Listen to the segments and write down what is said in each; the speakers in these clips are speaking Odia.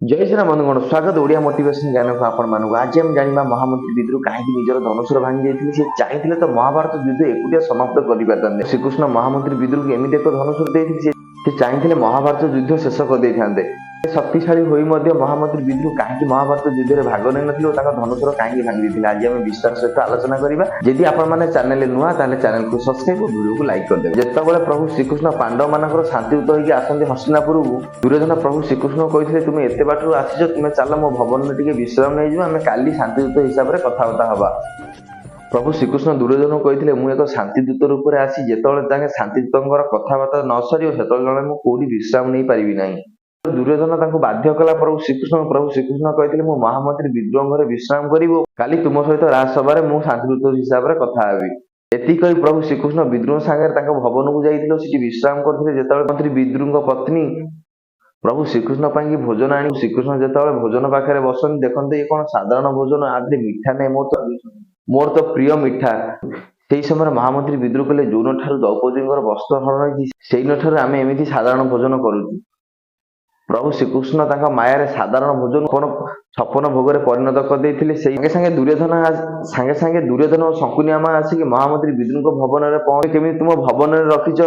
ଜୟ ଶ୍ରୀରାମ ବନ୍ଧୁଗଣ, ସ୍ୱାଗତ ଓଡ଼ିଆ ମୋଟିଭେସନ ଜ୍ଞାନକୁ ଆପଣମାନଙ୍କୁ। ଆଜି ଆମେ ଜାଣିବା, ମହାମନ୍ତ୍ରୀ ବିଦୁର କାହିଁକି ନିଜର ଧନୁଶର ଭାଙ୍ଗି ଯାଇଥିଲେ। ସେ ଚାହିଁଥିଲେ ତ ମହାଭାରତ ଯୁଦ୍ଧ ଏକୁଟିଆ ସମାପ୍ତ କରିପାରିଥାନ୍ତେ। ଶ୍ରୀକୃଷ୍ଣ ମହାମନ୍ତ୍ରୀ ବିଦୁରକୁ ଏମିତି ଏକ ଧନୁଶର ଦେଇଥିଲେ, ସେ ଚାହିଁଥିଲେ ମହାଭାରତ ଯୁଦ୍ଧ ଶେଷ କରିଦେଇଥାନ୍ତେ। ଶକ୍ତିଶାଳୀ ହୋଇ ମଧ୍ୟ ମହାମନ୍ତ୍ରୀ ବିଦୁର କାହିଁକି ମହାଭାରତ ଯୁଦ୍ଧରେ ଭାଗ ନେଇନଥିଲେ ଓ ତାଙ୍କ ଧନୁଶର କାହିଁକି ଭାଙ୍ଗି ଦେଇଥିଲେ, ଆଜି ଆମେ ବିସ୍ତାର ସହିତ ଆଲୋଚନା କରିବା। ଯଦି ଆପଣମାନେ ଚ୍ୟାନେଲରେ ନୂଆ, ତାହେଲେ ଚ୍ୟାନେଲକୁ ସବସ୍କ୍ରାଇବ ଓ ଭିଡ଼ିଓକୁ ଲାଇକ୍ କରିଦେବେ। ଯେତେବେଳେ ପ୍ରଭୁ ଶ୍ରୀକୃଷ୍ଣ ପାଣ୍ଡବମାନଙ୍କର ଶାନ୍ତିଦୂତ ହେଇକି ଆସନ୍ତି ହସ୍ତିନାପୁରକୁ, ଦୁର୍ଯ୍ୟୋଧନ ପ୍ରଭୁ ଶ୍ରୀକୃଷ୍ଣ କହିଥିଲେ, "ତୁମେ ଏତେ ବାଟରୁ ଆସିଛ, ତୁମେ ଚାଲ, ମୋ ଭବନରେ ଟିକେ ବିଶ୍ରାମ ନେଇଯିବ। ଆମେ କାଲି ଶାନ୍ତିଦୂତ ହିସାବରେ କଥାବାର୍ତ୍ତା ହବା।" ପ୍ରଭୁ ଶ୍ରୀକୃଷ୍ଣ ଦୁର୍ଯ୍ୟୋଧନ କହିଥିଲେ, "ମୁଁ ଏକ ଶାନ୍ତିଦୂତ ରୂପରେ ଆସି ଯେତେବେଳେ ତାଙ୍କେ ଶାନ୍ତିଦୂତଙ୍କର କଥାବାର୍ତ୍ତା ନ ସରିବ, ସେତେବେଳେ ମୁଁ କୋଉଠି ବିଶ୍ରାମ ନେଇପାରିବି ନାହିଁ।" ଦୁର୍ଯ୍ୟୋଧନ ତାଙ୍କୁ ବାଧ୍ୟ କଲା ପ୍ରଭୁ ଶ୍ରୀକୃଷ୍ଣ। ପ୍ରଭୁ ଶ୍ରୀକୃଷ୍ଣ କହିଥିଲେ, "ମୁଁ ମହାମନ୍ତ୍ରୀ ବିଦୁରଙ୍କ ଘରେ ବିଶ୍ରାମ କରିବି। କାଲି ତୁମ ସହିତ ରାଜସଭାରେ ମୁଁ ଶାନ୍ତିଦୂତ ହିସାବରେ କଥା ହେବି।" ଏତିକି କହି ପ୍ରଭୁ ଶ୍ରୀକୃଷ୍ଣ ବିଦୁରଙ୍କ ସାଙ୍ଗରେ ତାଙ୍କ ଭବନକୁ ଯାଇଥିଲେ ଓ ସେଠି ବିଶ୍ରାମ କରୁଥିଲେ। ଯେତେବେଳେ ମନ୍ତ୍ରୀ ବିଦୁରଙ୍କ ପତ୍ନୀ ପ୍ରଭୁ ଶ୍ରୀକୃଷ୍ଣ ପାଇଁକି ଭୋଜନ ଆଣି, ଶ୍ରୀକୃଷ୍ଣ ଯେତେବେଳେ ଭୋଜନ ପାଖରେ ବସନ୍ତି, ଦେଖନ୍ତି ଇଏ କଣ ସାଧାରଣ ଭୋଜନ? ଆ ଦେହରେ ମିଠା ନାହିଁ। ମୋର ତ ପ୍ରିୟ ମିଠା। ସେଇ ସମୟରେ ମହାମନ୍ତ୍ରୀ ବିଦୁର କହିଲେ, "ଯୋଉଦିନ ଠାରୁ ଦ୍ରୌପଦୀଙ୍କର ବସ୍ତ୍ର ହରଣ ହେଇଛି, ସେଇଦିନ ଠାରୁ ଆମେ ଏମିତି ସାଧାରଣ ଭୋଜନ କରୁଛୁ।" ପ୍ରଭୁ ଶ୍ରୀକୃଷ୍ଣ ତାଙ୍କ ମାୟାରେ ସାଧାରଣ ଭୋଜନ କଣ ଛପନ ଭୋଗରେ ପରିଣତ କରିଦେଇଥିଲେ। ସେଇ ସାଙ୍ଗେ ସାଙ୍ଗେ ଦୁର୍ଯ୍ୟୋଧନ ଓ ଶଙ୍କୁନି ମାମା ଆସିକି ମହାମନ୍ତ୍ରୀ ବିଦୁରଙ୍କ ଭବନରେ ପହଞ୍ଚି, "କେମିତି ତୁମ ଭବନରେ ରଖିଛ?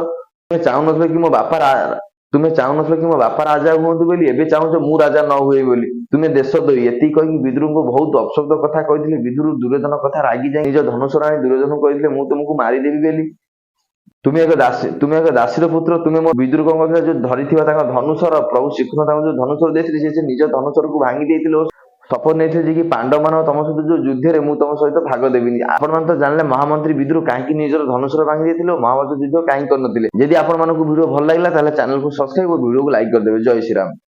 ତୁମେ ଚାହୁଁନଥିଲ କି ମୋ ବାପା ରାଜା ହୁଅନ୍ତୁ ବୋଲି। ଏବେ ଚାହୁଁଛ ମୁଁ ରାଜା ନ ହୁଏ ବୋଲି। ତୁମେ ଦେଶଦ୍ରୋହୀ।" ଏତିକି କହିକି ବିଦୁରଙ୍କୁ ବହୁତ ଅପଶବ୍ଦ କଥା କହିଥିଲେ। ବିଦୁର ଦୁର୍ଯ୍ୟୋଧନ କଥା ରାଗି ଯାଇ ନିଜ ଧନୁଶର ଆଣି ଦୁର୍ଯ୍ୟୋଧନ କହିଥିଲେ, "ମୁଁ ତୁମକୁ ମାରିଦେବି ବୋଲି। ତୁମେ ଏକ ଦାସୀର ପୁତ୍ର, ତୁମେ ମୋ।" ବିଦୁର କଣ କରିଥିଲେ? ଯୋଉ ଧରିଥିବା ତାଙ୍କ ଧନୁଶର, ପ୍ରଭୁ ଶ୍ରୀକୃଷ୍ଣ ତାଙ୍କୁ ଯୋଉ ଧନୁଶର ଦେଇଥିଲେ, ସେ ନିଜ ଧନୁଶରକୁ ଭାଙ୍ଗି ଦେଇଥିଲେ ଓ ଶପଥ ନେଇଥିଲେ ଯେ କି ପାଣ୍ଡବମାନଙ୍କ ତମ ସହିତ ଯୋଉ ଯୁଦ୍ଧରେ ମୁଁ ତମ ସହିତ ଭାଗ ଦେବିନି। ଆପଣମାନେ ତ ଜାଣିଲେ ମହାମନ୍ତ୍ରୀ ବିଦୁର କାହିଁକି ନିଜର ଧନୁଶର ଭାଙ୍ଗି ଦେଇଥିଲେ ଓ ମହାଭାରତ ଯୁଦ୍ଧ କାହିଁକି କରିନଥିଲେ। ଯଦି ଆପଣମାନଙ୍କୁ ଭିଡିଓ ଭଲ ଲାଗିଲା, ତାହେଲେ ଚ୍ୟାନେଲକୁ ସବସ୍କ୍ରାଇବ ଓ ଭିଡିଓକୁ ଲାଇକ୍ କରିଦେବେ। ଜୟ ଶ୍ରୀରାମ।